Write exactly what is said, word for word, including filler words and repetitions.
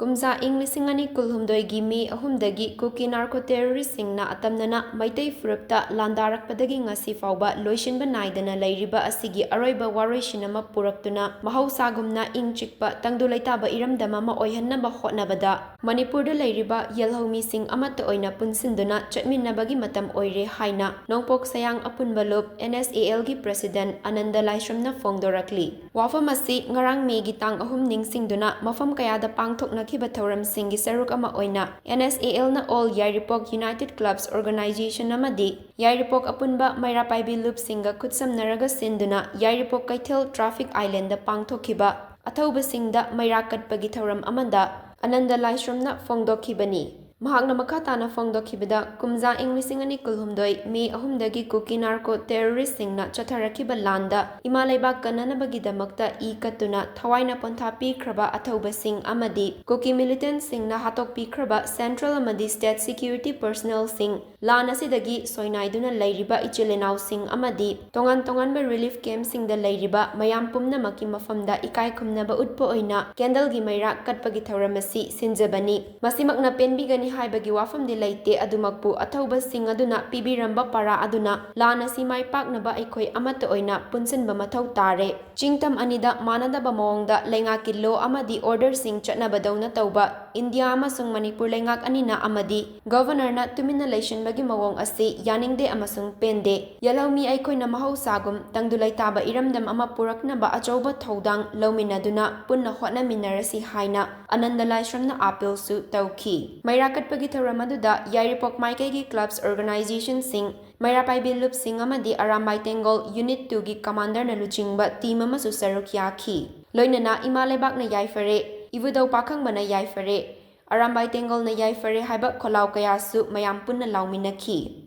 ꯀꯨꯝꯖꯥ ꯏꯪ ꯂꯤꯁꯤꯡ ꯑꯅꯤ ꯀꯨꯟꯍꯨꯝꯗꯣꯏꯒꯤ ꯃꯦ ꯑꯍꯨꯝꯗꯒꯤ ꯀꯨꯀꯤ ꯅꯥꯔꯀꯣ ꯇꯦꯔꯣꯔꯤꯁꯁꯤꯡꯅ ꯑꯇꯝꯅꯅ ꯃꯩꯇꯩ ꯐꯨꯔꯨꯞꯇ ꯂꯥꯟꯗꯥꯔꯛꯄꯗꯒꯤ ꯉꯁꯤ ꯐꯥꯎꯕ ꯂꯣꯏꯁꯤꯟꯕ ꯅꯥꯏꯗꯅ ꯂꯩꯔꯤꯕ ꯑꯁꯤꯒꯤ ꯑꯔꯣꯏꯕ ꯋꯥꯔꯣꯏꯁꯤꯟ ꯑꯃ ꯄꯨꯔꯛꯇꯨꯅ ꯃꯍꯧꯁꯥꯒꯨꯝꯅ ꯏꯪ ꯆꯤꯛꯄ ꯇꯪꯗꯨ ꯂꯩꯇꯥꯕ ꯏꯔꯝꯗꯝ ꯑꯃ ꯑꯣꯏꯍꯟꯅꯕ ꯍꯣꯠꯅꯕꯗ ꯃꯅꯤꯄꯨꯔꯗ ꯂꯩꯔꯤꯕ ꯌꯦꯜꯍꯧꯃꯤꯁꯤꯡ ꯑꯃꯠꯇ ꯑꯣꯏꯅ ꯄꯨꯟꯁꯤꯟꯗꯨꯅ ꯆꯠꯃꯤꯟꯅꯕꯒꯤ ꯃꯇꯝ ꯑꯣꯏꯔꯦ ꯍꯥꯏꯅ ꯅꯣꯡꯄꯣꯛ ꯁꯌꯥꯡ ꯑꯄꯨꯟꯕ ꯂꯨꯞ, NSAL ꯒꯤ president ꯑꯅꯟꯗ ꯂꯥꯏꯁ꯭ꯔꯝꯅ ꯐꯣꯡꯗꯣꯔꯛꯂꯤ꯫ ꯋꯥꯐꯝ ꯑꯁꯤ ꯉꯔꯥꯡ ꯃꯦꯒꯤ ꯇꯥꯡ ꯑꯍꯨꯝ ꯅꯤꯡꯁꯤꯡꯗꯨꯅ ꯃꯐꯝ ꯀꯌꯥꯗ ꯄꯥꯡꯊꯣꯛꯅꯈꯤꯕ ꯊꯧꯔꯝꯁꯤꯡꯒꯤ ꯁꯔꯨꯛ ꯑꯃ ꯑꯣꯏꯅ NSAL ꯅ All ꯌꯥꯏꯔꯤꯄꯣꯛ United Clubs Organisation ꯑꯃꯗꯤ ꯌꯥꯏꯔꯤꯄꯣꯛ ꯑꯄꯨꯟꯕ ꯃꯩꯔꯥ ꯄꯥꯏꯕꯤ ꯂꯨꯞꯁꯤꯡꯒ ꯈꯨꯠꯁꯝꯅꯔꯒ ꯁꯤꯟꯗꯨꯅ ꯌꯥꯏꯔꯤꯄꯣꯛ ꯀꯩꯊꯦꯜ traffic island ꯗ ꯄꯥꯡꯊꯣꯛꯈꯤꯕ ꯑꯊꯧꯕꯁꯤꯡꯗ ꯃꯩꯔꯥ ꯀꯠꯄꯒꯤ ꯊꯧꯔꯝ ꯑꯃꯗ ꯑꯅꯟꯗ ꯂꯥꯏꯁ꯭ꯔꯝꯅ ꯐꯣꯡꯗꯣꯛꯈꯤꯕꯅꯤ꯫ ꯃꯍꯥꯛꯅ ꯃꯈꯥ ꯇꯥꯅ ꯐꯣꯡꯗꯣꯛꯈꯤꯕꯗ, ꯀꯨꯝꯖꯥ ꯏꯪ ꯂꯤꯁꯤꯡ ꯑꯅꯤ ꯀꯨꯟꯍꯨꯝꯗꯣꯏ ꯃꯦ ꯑꯍꯨꯝꯗꯒꯤ ꯀꯨꯀꯤ ꯅꯥꯔꯀꯣ ꯇꯦꯔꯣꯔꯤꯁꯁꯤꯡꯅ ꯆꯠꯊꯔꯛꯈꯤꯕ ꯂꯥꯟꯗ ꯏꯃꯥ ꯂꯩꯕꯥꯛ ꯀꯟꯅꯅꯕꯒꯤꯗꯃꯛꯇ ꯏ ꯀꯠꯇꯨꯅ ꯊꯋꯥꯏꯅ ꯄꯣꯟꯊꯥ ꯄꯤꯈ꯭ꯔꯕ ꯑꯊꯧꯕꯁꯤꯡ ꯑꯃꯗꯤ ꯀꯨꯀꯤ militantꯁꯤꯡꯅ ꯍꯥꯠꯇꯣꯛꯄꯤꯈ꯭ꯔꯕ central ꯑꯃꯗꯤ state security personnelꯁꯤꯡ, ꯂꯥꯟ ꯑꯁꯤꯗꯒꯤ ꯁꯣꯏꯅꯥꯏꯗꯨꯅ ꯂꯩꯔꯤꯕ ꯏꯆꯤꯜ ꯏꯅꯥꯎꯁꯤꯡ ꯑꯃꯗꯤ ꯇꯣꯉꯥꯟ ꯇꯣꯉꯥꯟꯕ relief campꯁꯤꯡꯗ ꯂꯩꯔꯤꯕ ꯃꯌꯥꯝ ꯄꯨꯝꯅꯃꯛꯀꯤ ꯃꯐꯝꯗ ꯏꯀꯥꯏ ꯈꯨꯝꯅꯕ ꯎꯠꯄ ꯑꯣꯏꯅ candleꯒꯤ ꯃꯩꯔꯥ ꯀꯠꯄꯒꯤ ꯊꯧꯔꯝ ꯑꯁꯤ ꯁꯤꯟꯖꯕꯅꯤ꯫ ꯃꯁꯤꯃꯛꯅ ꯄꯦꯟꯕꯤꯒꯅꯤ ꯍꯥꯏꯕꯒꯤ ꯋꯥꯐꯝꯗꯤ ꯂꯩꯇꯦ, ꯑꯗꯨꯃꯛꯄꯨ ꯑꯊꯧꯕꯁꯤꯡ ꯑꯗꯨꯅ ꯄꯤꯕꯤꯔꯝꯕ ꯄꯥꯔꯥ ꯑꯗꯨꯅ ꯂꯥꯟ ꯑꯁꯤ ꯃꯥꯏ ꯄꯥꯛꯅꯕ ꯑꯩꯈꯣꯏ ꯑꯃꯠꯇ ꯑꯣꯏꯅ ꯄꯨꯟꯁꯤꯟꯕ ꯃꯊꯧ ꯇꯥꯔꯦ꯫ ꯆꯤꯡꯇꯝ ꯑꯅꯤꯗ ꯃꯥꯟꯅꯗꯕ ꯃꯑꯣꯡꯗ ꯂꯩꯉꯥꯛꯀꯤ law ꯑꯃꯗꯤ orderꯁꯤꯡ ꯆꯠꯅꯕꯗꯧꯅ ꯇꯧꯕ ꯏꯟꯗꯤꯌꯥ ꯑꯃꯁꯨꯡ ꯃꯅꯤꯄꯨꯔ ꯂꯩꯉꯥꯛ ꯑꯅꯤꯅ ꯑꯃꯗꯤ Governorꯅ ꯇꯨꯃꯤꯟꯅ ꯂꯩꯁꯤꯟꯕꯒꯤ ꯃꯑꯣꯡ ꯑꯁꯤ ꯌꯥꯅꯤꯡꯗꯦ ꯑꯃꯁꯨꯡ ꯄꯦꯟꯗꯦ꯫ ꯌꯦꯜꯍꯧꯃꯤ ꯑꯩꯈꯣꯏꯅ ꯃꯍꯧꯁꯥꯒꯨꯝ ꯇꯪꯗꯨ ꯂꯩꯇꯥꯕ ꯏꯔꯝꯗꯝ ꯑꯃ ꯄꯨꯔꯛꯅꯕ ꯑꯆꯧꯕ ꯊꯧꯗꯥꯡ ꯂꯧꯃꯤꯟꯅꯗꯨꯅ ꯄꯨꯟꯅ ꯍꯣꯠꯅꯃꯤꯟꯅꯔꯁꯤ ꯍꯥꯏꯅ ꯑꯅꯟꯗ ꯂꯥꯏꯁ꯭ꯔꯝꯅ appealꯁꯨ ꯇꯧꯈꯤ꯫ ꯃꯩꯔꯥ ꯀꯠꯄꯒꯤ ꯊꯧꯔꯝ ꯑꯗꯨꯗ ꯌꯥꯏꯔꯤꯄꯣꯛ ꯃꯥꯏꯀꯩꯒꯤ clubs organisationꯁꯤꯡ, ꯃꯩꯔꯥ ꯄꯥꯏꯕꯤ ꯂꯨꯞꯁꯤꯡ ꯑꯃꯗꯤ ꯑꯔꯥꯝꯕꯥꯏ ꯇꯦꯡꯒꯣꯜ Unit twoꯒꯤ commanderꯅ ꯂꯨꯆꯤꯡꯕ team ꯑꯃꯁꯨ ꯁꯔꯨꯛ ꯌꯥꯈꯤ꯫ ꯂꯣꯏꯅꯅ ꯏꯃꯥ ꯂꯩꯕꯥꯛꯅ ꯌꯥꯏꯐꯔꯦ, ꯏꯕꯨꯙꯧ ꯄꯥꯈꯪꯕꯅ ꯌꯥꯏꯐꯔꯦ, ꯑꯔꯥꯝꯕꯥꯏ ꯇꯦꯡꯒꯣꯜꯅ ꯌꯥꯏꯐꯔꯦ ꯍꯥꯏꯕ ꯈꯣꯜꯂꯥꯎ ꯀꯌꯥꯁꯨ ꯃꯌꯥꯝ ꯄꯨꯟꯅ ꯂꯥꯎꯃꯤꯟꯅꯈꯤ꯫